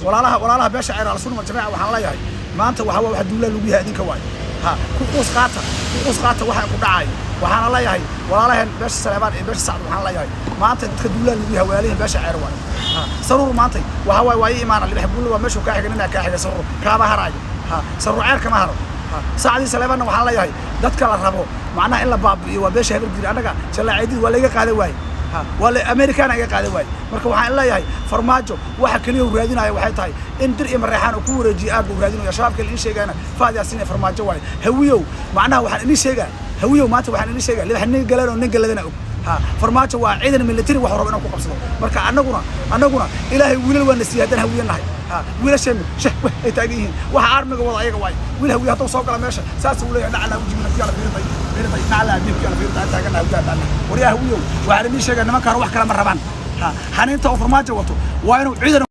Walaalaha beesha Ceyr, Ahlusunna Waljamaaca, waxaan leeyahay maanta waxa waa wax duulaa lagu yahay idinka waayo. Ha ku quus qaata, ku quus qaata waxa ku dhacayo. Waxaana leeyahay walaalaheen beesha Saleebaan iyo beesha Sacd, waxaan leeyahay maanta dadka duulaa lagu yahay walaalihiin beesha Ceyr waayo. Ha Saruur maantay waxa waaye waa ii imaana Libax Buulle, waa meeshuu kaa xiga, ninaa kaa xiga. Saruur kaaba haraayo. Ha Saruur Ceyr kama haro. Ha Sacdii Saleebaanna waxaan leeyahay dadka la rabo macnaha in la baabi'iyo waa beesha Habargidir. Annaga Jallaaceydid waa layga qaadan waaye. Ha waa la Amerikaana iga qaadan waaye. Marka waxaan leeyahay Farmaajo waxa kaliya uu raadinayo waxay tahay in Dir iyo Mareexaan uu ku wareejiyo aagga uu raadinayo. Shabaabka la ii sheegayna Faad Yaasiin iyo Farmaajo waaye. Hawiyow, macnaha waxaan idin sheegaa, Hawiyow, maanta waxaan idin sheegaa libax nin galan oo nin galadana og. Ha Farmaajo waa ciidan military wax rabo inuu ku qabsado. Marka annaguna Ilaahay wiilal waa na siiyey haddaan Hawiye nahay. Ha wiilasheenu sheh weh ay taagan yihiin, waxa armiga wada ayaga waaye. Wiil Hawiye hadduu soo gala meesha saas uu leeyahay: dhaclaa wejigina ku yaala fiirtay fiirtay, naclaa biib ku yaala fiirtay, aan taaganahay Hawiye haddaan nahay. Waryaa Hawiyow, waxaan idin sheegaa nimankaan wax kale ma rabaan. Ha xaniinta oo Farmaajo wato waa inuu ciidan